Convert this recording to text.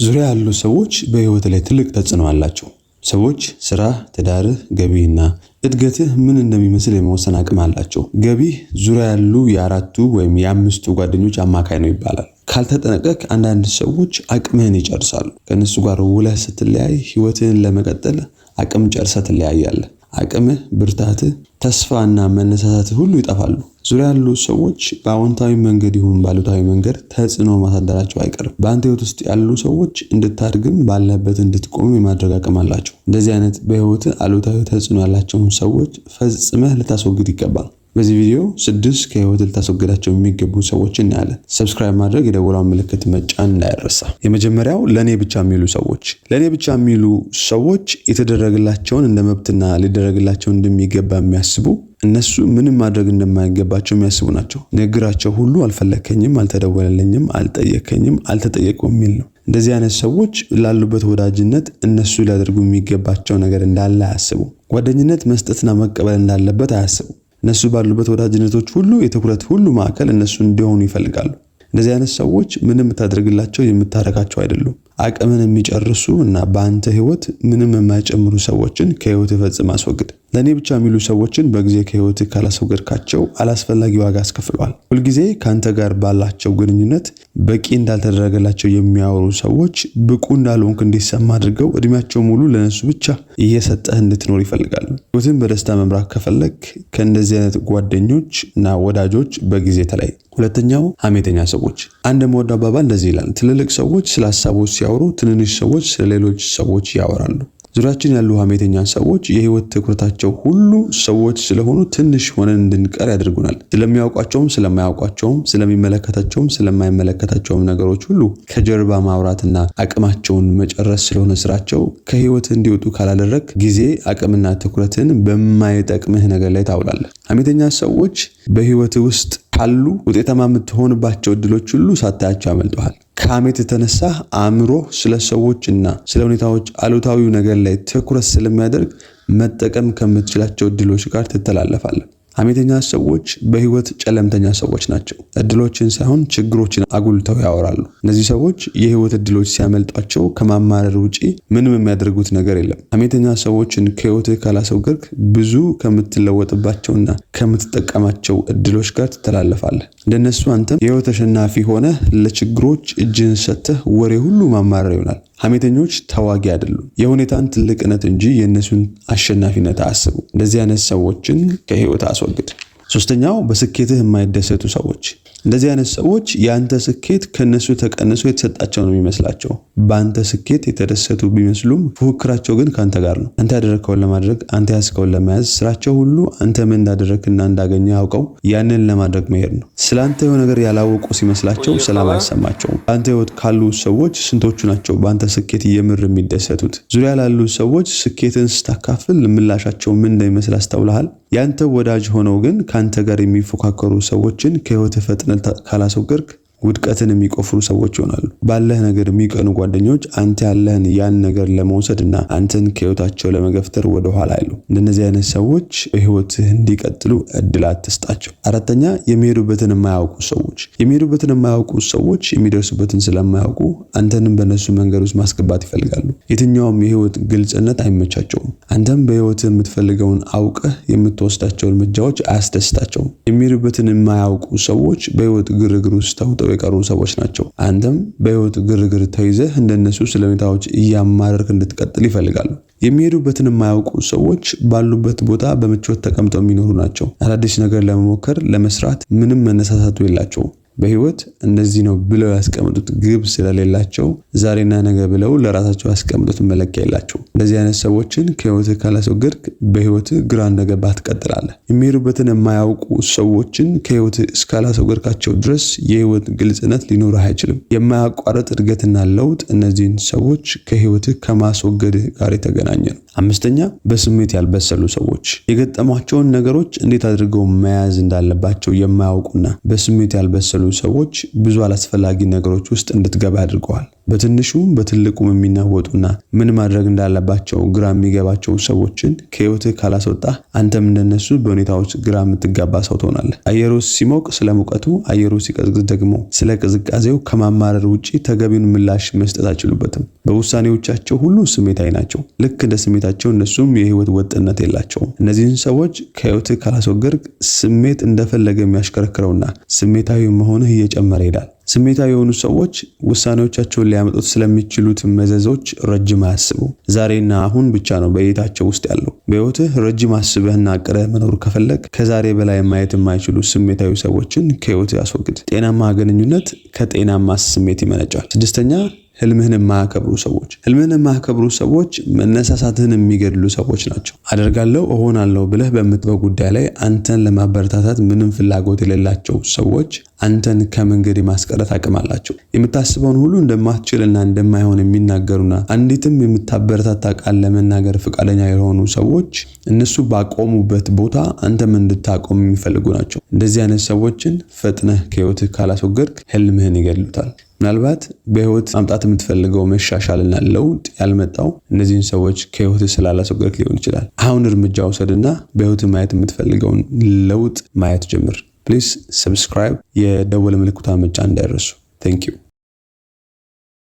ዙሪያ ያሉ ሰዎች በህይወት ላይ ትልቅ ተጽዕኖ አላቸው። ሰዎች ስራህ፣ ትዳርህ፣ ገቢህና እድገትህ ምን እንደሚመስል የመወሰን አቅም አላቸው። ገቢህ ዙሪያ ያሉ የአራቱ ወይም የአምስቱ ጓደኞች አማካይ ነው ይባላል። ካልተጠነቀቅ አንዳንድ ሰዎች አቅምህን ይጨርሳሉ። ከእነሱ ጋር ውለህ ስትለያይ ህይወትህን ለመቀጠል አቅም ጨርሰህ ትለያያለህ። አቅምህ፣ ብርታትህ፣ ተስፋና መነሳሳትህ ሁሉ ይጠፋሉ። ዙሪያ ያሉ ሰዎች በአዎንታዊ መንገድ ይሁን ባሉታዊ መንገድ ተጽዕኖ ማሳደራቸው አይቀርም። በአንተ ህይወት ውስጥ ያሉ ሰዎች እንድታድግም ባለበት እንድትቆም የማድረግ አቅም አላቸው። እንደዚህ አይነት በህይወት አሉታዊ ተጽዕኖ ያላቸውን ሰዎች ፈጽመህ ልታስወግድ ይገባል። በዚህ ቪዲዮ 6 ከህይወት ልታስወግዳቸው የሚገቡ ሰዎች እናያለን። Subscribe ማድረግ፣ የደወሏን ምልክት መጫን እንዳይረሳ። የመጀመሪያው ለእኔ ብቻ የሚሉ ሰዎች። ለእኔ ብቻ የሚሉ ሰዎች የተደረገላቸውን እንደ መብትና ሊደረግላቸው እንደሚገባ የሚያስቡ፣ እነሱ ምንም ማድረግ እንደማይገባቸው የሚያስቡ ናቸው። ንግግራቸው ሁሉ አልፈለከኝም፣ አልተደወለልኝም፣ አልጠየከኝም፣ አልተጠየቁም የሚል ነው። እንደዚህ አይነት ሰዎች ላሉበት ወዳጅነት እነሱ ሊያደርጉ የሚገባቸው ነገር እንዳለ አያስቡ። ጓደኝነት መስጠትና መቀበል እንዳለበት አያስቡ። እነሱ ባሉበት ወዳጅነቶች ሁሉ የትኩረት ሁሉ ማዕከል እነሱ እንዲሆኑ ይፈልጋሉ። እንደዚህ አይነት ሰዎች ምንም የምታደርግላቸው የምታረካቸው አይደሉም። አቅምን የሚጨርሱ እና በአንተ ህይወት ምንም የማይጨምሩ ሰዎችን ከህይወት ፈጽም አስወግድ። ለእኔ ብቻ የሚሉ ሰዎችን በጊዜ ከህይወት ካላስወገድካቸው አላስፈላጊ ዋጋ አስከፍለዋል። ሁልጊዜ ከአንተ ጋር ባላቸው ግንኙነት በቂ እንዳልተደረገላቸው የሚያወሩ ሰዎች ብቁ እንዳልሆንክ እንዲሰማ አድርገው እድሜያቸው ሙሉ ለነሱ ብቻ እየሰጠህ እንድትኖር ይፈልጋሉ። ህይወትን በደስታ መምራት ከፈለግ ከእንደዚህ አይነት ጓደኞች እና ወዳጆች በጊዜ ተለይ። ሁለተኛው ሀሜተኛ ሰዎች። አንድ የምወደው አባባል እንደዚህ ይላል፣ ትልልቅ ሰዎች ስለ ሀሳቦች ሲያወሩ፣ ትንንሽ ሰዎች ስለ ሌሎች ሰዎች ያወራሉ። ዙሪያችን ያሉ ሀሜተኛ ሰዎች የህይወት ትኩረታቸው ሁሉ ሰዎች ስለሆኑ ትንሽ ሆነን እንድንቀር ያደርጉናል። ስለሚያውቋቸውም ስለማያውቋቸውም፣ ስለሚመለከታቸውም ስለማይመለከታቸውም ነገሮች ሁሉ ከጀርባ ማውራትና አቅማቸውን መጨረስ ስለሆነ ስራቸው፣ ከህይወት እንዲወጡ ካላደረግ ጊዜ፣ አቅምና ትኩረትን በማይጠቅምህ ነገር ላይ ታውላለህ። ሀሜተኛ ሰዎች በህይወት ውስጥ ካሉ ውጤታማ የምትሆንባቸው እድሎች ሁሉ ሳታያቸው ያመልጠዋል። ከሀሜት የተነሳ አእምሮ ስለ ሰዎችና ስለ ሁኔታዎች አሉታዊው ነገር ላይ ትኩረት ስለሚያደርግ መጠቀም ከምትችላቸው እድሎች ጋር ትተላለፋለህ። ሀሜተኛ ሰዎች በህይወት ጨለምተኛ ሰዎች ናቸው። እድሎችን ሳይሆን ችግሮችን አጉልተው ያወራሉ። እነዚህ ሰዎች የህይወት እድሎች ሲያመልጧቸው ከማማረር ውጪ ምንም የሚያደርጉት ነገር የለም። ሀሜተኛ ሰዎችን ከህይወትህ ካላስወገድክ ብዙ ከምትለወጥባቸውና ከምትጠቀማቸው እድሎች ጋር ትተላለፋለህ። እንደነሱ አንተም የህይወት ተሸናፊ ሆነህ ለችግሮች እጅህን ሰጥተህ ወሬ ሁሉ ማማረር ይሆናል። ሀሜተኞች ተዋጊ አይደሉም። የሁኔታን ትልቅነት እንጂ የእነሱን አሸናፊነት አያስቡ። እንደዚህ አይነት ሰዎችን ከህይወት አስወግድ። ሶስተኛው በስኬትህ የማይደሰቱ ሰዎች። እንደዚህ አይነት ሰዎች የአንተ ስኬት ከነሱ ተቀንሶ የተሰጣቸው ነው የሚመስላቸው። በአንተ ስኬት የተደሰቱ ቢመስሉም ፉክክራቸው ግን ከአንተ ጋር ነው። አንተ ያደረግከውን ለማድረግ፣ አንተ ያዝከውን ለመያዝ፣ ስራቸው ሁሉ አንተ ምን እንዳደረግክና እንዳገኘ አውቀው ያንን ለማድረግ መሄድ ነው። ስለ አንተ የሆነ ነገር ያላወቁ ሲመስላቸው ሰላም አይሰማቸውም። በአንተ ህይወት ካሉ ሰዎች ስንቶቹ ናቸው በአንተ ስኬት የምር የሚደሰቱት? ዙሪያ ላሉ ሰዎች ስኬትን ስታካፍል ምላሻቸው ምን እንደሚመስል አስተውለሃል? ያንተ ወዳጅ ሆነው ግን ከአንተ ጋር የሚፎካከሩ ሰዎችን ከህይወት ፈጥነህ ካላስወገድክ ውድቀትን የሚቆፍሩ ሰዎች ይሆናሉ። ባለህ ነገር የሚቀኑ ጓደኞች አንተ ያለህን ያን ነገር ለመውሰድ እና አንተን ከህይወታቸው ለመገፍተር ወደ ኋላ አይሉ። እንደነዚህ አይነት ሰዎች በህይወትህ እንዲቀጥሉ እድል አትስጣቸው። አራተኛ የሚሄዱበትን የማያውቁ ሰዎች። የሚሄዱበትን የማያውቁ ሰዎች የሚደርሱበትን ስለማያውቁ አንተንም በእነሱ መንገድ ውስጥ ማስገባት ይፈልጋሉ። የትኛውም የህይወት ግልጽነት አይመቻቸውም። አንተም በህይወትህ የምትፈልገውን አውቀህ የምትወስዳቸው እርምጃዎች አያስደስታቸውም። የሚሄዱበትን የማያውቁ ሰዎች በህይወት ግርግር ውስጥ ተውጠው የቀሩ ሰዎች ናቸው። አንተም በህይወት ግርግር ተይዘህ እንደነሱ ስለ ሁኔታዎች እያማረርክ እንድትቀጥል ይፈልጋሉ። የሚሄዱበትን የማያውቁ ሰዎች ባሉበት ቦታ በምቾት ተቀምጠው የሚኖሩ ናቸው። አዳዲስ ነገር ለመሞከር፣ ለመስራት ምንም መነሳሳቱ የላቸውም። በህይወት እንደዚህ ነው ብለው ያስቀምጡት ግብ ስለሌላቸው ዛሬና ነገ ብለው ለራሳቸው ያስቀምጡት መለኪያ የላቸው። እንደዚህ አይነት ሰዎችን ከህይወትህ ካላስወገድክ በህይወትህ ግራ እንደገባህ ትቀጥላለህ። የሚሄዱበትን የማያውቁ ሰዎችን ከህይወትህ እስካላስወገድካቸው ድረስ የህይወት ግልጽነት ሊኖርህ አይችልም። የማያቋርጥ እድገትና ለውጥ እነዚህን ሰዎች ከህይወትህ ከማስወገድህ ጋር የተገናኘ ነው። አምስተኛ በስሜት ያልበሰሉ ሰዎች። የገጠሟቸውን ነገሮች እንዴት አድርገው መያዝ እንዳለባቸው የማያውቁና በስሜት ያልበሰሉ ሰዎች ብዙ አላስፈላጊ ነገሮች ውስጥ እንድትገባ አድርገዋል። በትንሹም በትልቁም የሚናወጡና ምን ማድረግ እንዳለባቸው ግራ የሚገባቸው ሰዎችን ከህይወትህ ካላስወጣህ አንተም እንደነሱ በሁኔታዎች ግራ የምትጋባ ሰው ትሆናለህ። አየሩ ሲሞቅ ስለ ሙቀቱ፣ አየሩ ሲቀዝቅዝ ደግሞ ስለ ቅዝቃዜው ከማማረር ውጪ ተገቢውን ምላሽ መስጠት አይችሉበትም። በውሳኔዎቻቸው ሁሉ ስሜታዊ ናቸው። ልክ እንደ ስሜታቸው እነሱም የህይወት ወጥነት የላቸውም። እነዚህን ሰዎች ከህይወትህ ካላስወገድክ ስሜት እንደፈለገ የሚያሽከረክረውና ስሜታዊ መሆንህ እየጨመረ ይሄዳል። ስሜታዊ የሆኑ ሰዎች ውሳኔዎቻቸውን ሊያመጡት ስለሚችሉት መዘዞች ረጅም አያስቡ። ዛሬና አሁን ብቻ ነው በእይታቸው ውስጥ ያለው። በህይወትህ ረጅም አስበህና አቅደህ መኖር ከፈለግ ከዛሬ በላይ ማየት የማይችሉ ስሜታዊ ሰዎችን ከህይወትህ አስወግድ። ጤናማ ግንኙነት ከጤናማ ስሜት ይመነጫል። ስድስተኛ፣ ህልምህን የማያከብሩ ሰዎች። ህልምህን የማያከብሩ ሰዎች መነሳሳትህን የሚገድሉ ሰዎች ናቸው። አደርጋለሁ፣ እሆናለሁ ብለህ በምትለው ጉዳይ ላይ አንተን ለማበረታታት ምንም ፍላጎት የሌላቸው ሰዎች አንተን ከመንገድ የማስቀረት አቅም አላቸው። የምታስበውን ሁሉ እንደማትችልና እንደማይሆን የሚናገሩና አንዲትም የምታበረታታ ቃል ለመናገር ፈቃደኛ ያልሆኑ ሰዎች እነሱ ባቆሙበት ቦታ አንተም እንድታቆም የሚፈልጉ ናቸው። እንደዚህ አይነት ሰዎችን ፈጥነህ ከህይወትህ ካላስወገድክ ህልምህን ይገድሉታል። ምናልባት በህይወት ማምጣት የምትፈልገው መሻሻልና ለውጥ ያልመጣው እነዚህን ሰዎች ከህይወትህ ስላላስወገድክ ሊሆን ይችላል። አሁን እርምጃ ውሰድና በህይወትህ ማየት የምትፈልገውን ለውጥ ማየት ጀምር። Please subscribe፣ የደወል ምልክቷን መጫን እንዳይረሱ። Thank you.